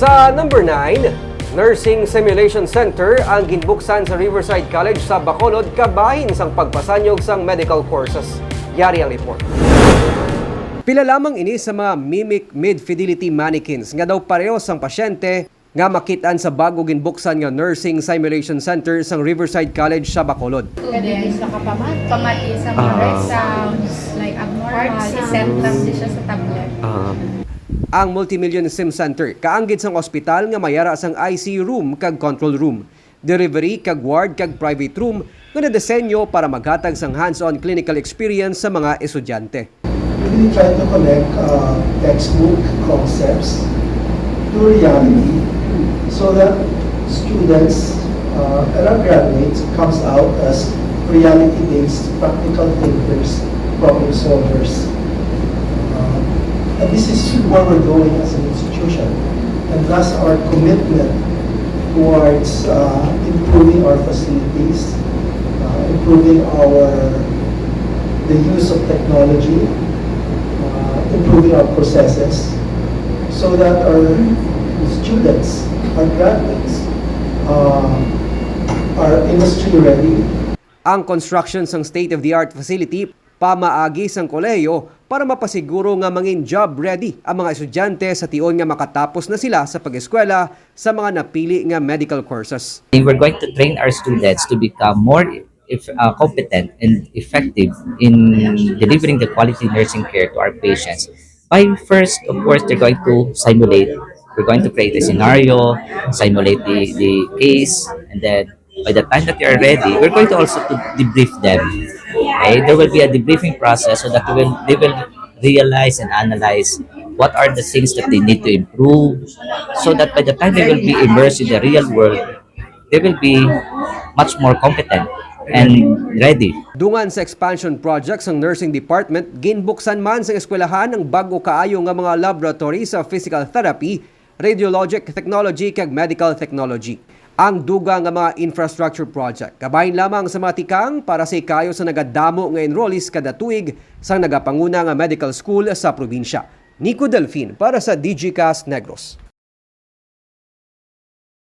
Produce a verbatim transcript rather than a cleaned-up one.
Sa number nine, Nursing Simulation Center ang ginbuksan sa Riverside College sa Bacolod kabahin sang pagpasanyog sang medical courses. Yari ang report. Pila lamang ini sa mga mimic mid-fidelity mannequins nga daw pareho sang pasyente nga makit-an sa bago ginbuksan nga Nursing Simulation Center sang Riverside College sa Bacolod. Pwede din sa kapamati. Pamati sa mga Ah. Heart sounds, like abnormal, parts, et cetera. Di siya sa tablet. Ah, Ang multimillion sim center kaanggid sang ospital nga may ara sang I C U room kag control room, delivery kag ward kag private room nga nadesenyo para maghatag sang hands-on clinical experience sa mga estudyante. We really try to connect uh, textbook concepts to reality so that students uh, and our graduates comes out as reality-based practical thinkers, problem solvers. Uh, and this is where we're going as an institution. And thus our commitment towards uh, improving our facilities, uh, improving our the use of technology, uh, improving our processes, so that our students, our graduates, uh, are industry ready. Ang construction sang state-of-the-art facility pamaagi sang kolehiyo para mapasiguro nga mangin job ready ang mga estudyante sa tion nga makatapos na sila sa pag-eskwela sa mga napili nga medical courses. We're going to train our students to become more if, uh, competent and effective in delivering the quality nursing care to our patients. By first, of course, they're going to simulate. We're going to create a scenario, simulate the, the case, and then by the time that they are ready, we're going to also to debrief them. Okay? There will be a debriefing process so that they will, they will realize and analyze what are the things that they need to improve, so that by the time they will be immersed in the real world, they will be much more competent and ready. Dungan sa expansion project sang nursing department, ginbuksan man sang eskwelahan ang bag-o kaayo nga mga laboratory sa physical therapy, radiologic technology kag medical technology. Ang dugang nga mga infrastructure project kabahin lamang sa mga tikang para sa ikayo sa nagadamo nga enrollees kada tuig sang nagapanguna nga medical school sa probinsya. Nico Delfin para sa Digicast Negros.